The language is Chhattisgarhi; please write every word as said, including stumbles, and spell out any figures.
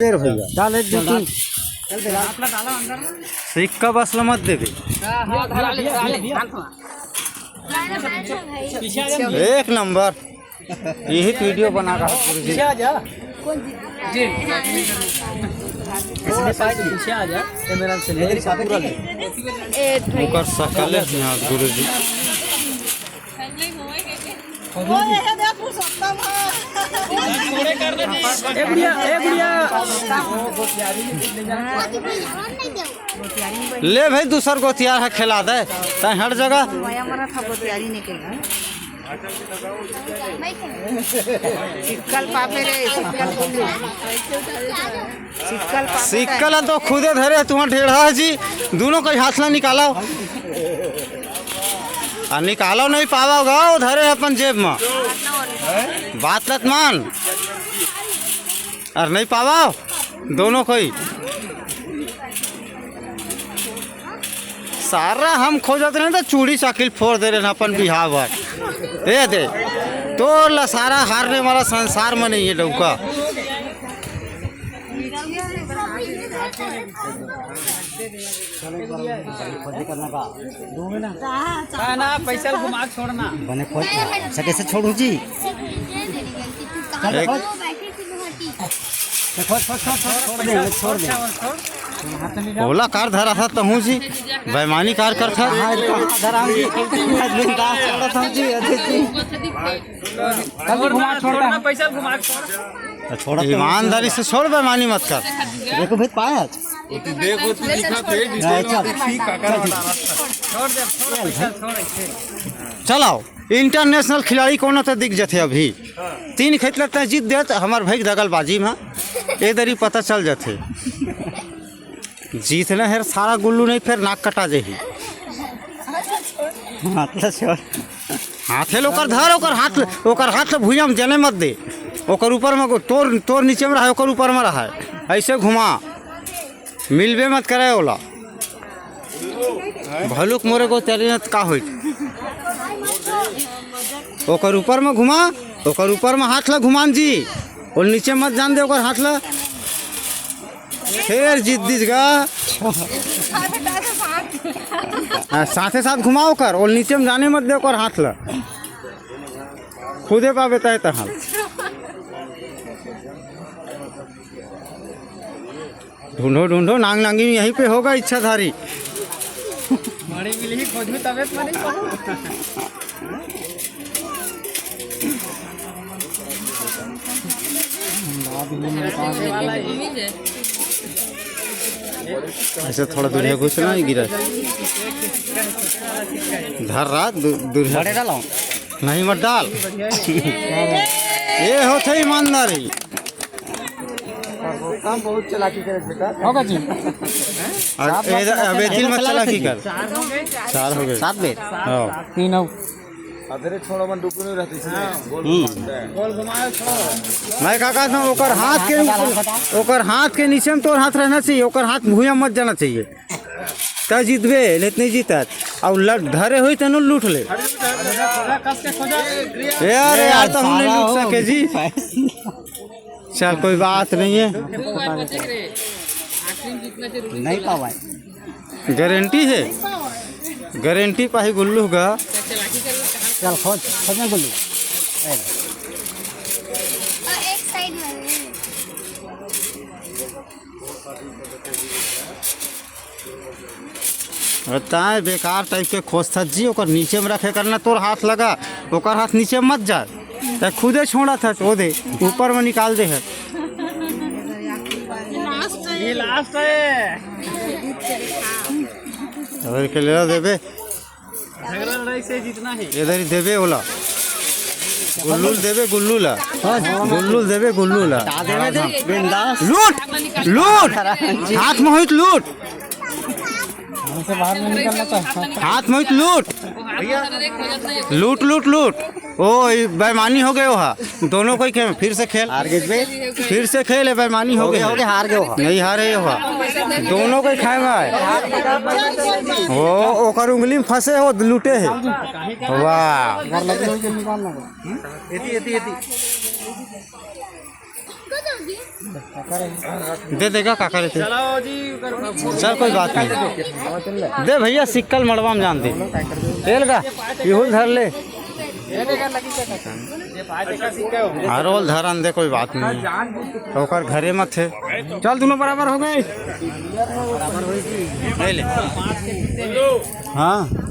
देर भैया। डाल एक, दो, तीन। सिक्का बस ल मत देबे। एक नंबर। यही तो वीडियो बना रहा है गुरुजी। पीछे आ जा। जी। पीछे आ जा। कैमरा से ले। ओकर सकल है यहाँ गुरुजी। ए गुड़िया, ए गुड़िया। ले भाई, दूसर गोतियार है, खेला दे। तैं हट जगह। मया मरा था गोतियारी नहीं खेलना। सिक्कल पापे रे, सिक्कल बोल। सिक्कल पापे। सिक्कल तो खुदे धरे, तुम्हार ढेढ़ा है जी। दोनों कोई हाथ ला निकालो। आ निकालो नहीं पावा गा, वो धरे अपन जेब में। बात लत मान। अरे नहीं पावा, दोनों कोई। सारा हम खोजत रहे तो चूड़ी साकिल फोड़ दे रहे अपन बिहाव बर। ए दे, तोर ला सारा हारने वाला संसार में नहीं है डौका। ना, ना, पैसा घुमा के छोड़ना। बने खोज, ऐसा कैसे छोड़ू जी? चल, एक खोज। खोज, खोज, खोज, खोज, छोड़ दे, छोड़ दे। ओला कार धरा था तहूँ जी, बेईमानी कार कर था। हाँ, कहाँ धरा हम जी? आज बिंदास छोड़ा था जी, अजय जी। कल घुमा छोड़ना, पैसा घुमा छोड़। छोड़ा तो ईमानदारी से छोड़, बेईमानी मत कर। देखो भाई, पाया आज। वो तू देख, वो तू दिखा थे, हाँ, चल। ठीक है, कर। छोड़ दे, छोड़, पैसा छोड़, ऐसे। चल आओ, इंटरनेशनल खिलाड़ी कोनो तो दिख जथे अभी। तीन खेत लगता है जीत देत, हमार भाई दगलबाजी में। ए दरी पता चल जथे। जीतना है सारा गुल्लू नहीं, फिर नाक कटा जाही। हाथ ला छोड़। हाथे ले ओकर धर, ओकर हाथ, ओकर हाथ ले भुइयां में जने मत दे। ओकर ऊपर में गो-, तोर, तोर नीचे में रहे, ओकर ऊपर में रहे। ऐसे घुमा, मिलबे मत करे ओला। भलुक मोरे को तेरे न का होई। ओकर ऊपर में घुमा, ओकर ऊपर में हाथ ला घुमान जी। ओल नीचे मत जान दे ओकर हाथ ला। फेर जीत दिस गा। हाँ, साथे साथ घुमाओ कर, ओल नीचे में जाने मत दे ओकर हाथ ला। खुदे पाबे तय तहां। ढूंढो, ढूंढो, नांग नांगी में यहीं पे होगा इच्छाधारी। मणि मिलही खोजहू तबे तो मणि पाहू। ऐसे थोड़ा दूरिया घुस ना, गिरा। धर रहा, दू-, दूरिया। बड़े डालो। नहीं, मत डाल। ये होथे ईमानदारी। काम बहुत चालाकी करे बेटा। होगा जी। अब ए-, अब एथिल मत चालाकी कर। चार हो गए। सात बेर। हाँ। तीन हो। अधरे छोड़, मन डुबने रहते इसमें। हम्म। मैं का कहता हूँ, ओकर हाथ के ऊपर, ओकर हाथ के नीचे में तोर हाथ रहना चाहिए, ओकर हाथ भुइयां मत जाना चाहिए। त जीतबे, नहीं त नहीं जीतत। अउ लट धरे होई तनु लूट ले। ए, अरे यार, तो हम नहीं लूट सके जी। चल, कोई बात नहीं है। दो बार बचे रे। आखिरी में जीतना जरूरी नहीं है। पावा है। गारंटी है, गारंटी पाही गुल्लू गा। चल, खोज, खोज ना गुल्लू। ए। एक साइड में। अरे ताय बेकार टाइप के खोजथस जी, ओकर नीचे में रखे करना तोर हाथ लगा, ओकर हाथ नीचे मत जाय, तैं खुदे छोड़थस, ओ दे, ऊपर में निकाल दे है। ये लास्ट है। और के ले देबे। झगड़ा लड़ाई से जीतना है। इधर ही देबे ओला। गुल्लू ल देबे, गुल्लू ला। गुल्लू ल देबे, गुल्लू ला। बिंदास। लूट, लूट। हाथ में होइत लूट। हमसे बाहर नहीं निकलना चाहता। हाथ में होइत लूट। लूट, लूट, लूट। ओ, ये बेईमानी हो गए वहाँ। दोनों को ही खेल, फिर से खेल। हार गए बे। फिर से खेल, ये बेईमानी हो गए। हो गए, हार गए वहाँ। नहीं हारे वहाँ। दोनों को ही खाएगा। ओ, ओकर उंगली में फंसे हो, लूटे है। वाह। एती, एती, एती। दे देगा काका रे ते। चल, कोई बात नहीं। दे भैया, सिक्का ल मड़वा म जान दे। तेल का इहू ल धर ले। हर ओल धरन दे, कोई बात नहीं। ओकर घरे म थे। चल, दोनों बराबर हो गए। ले ले। हाँ।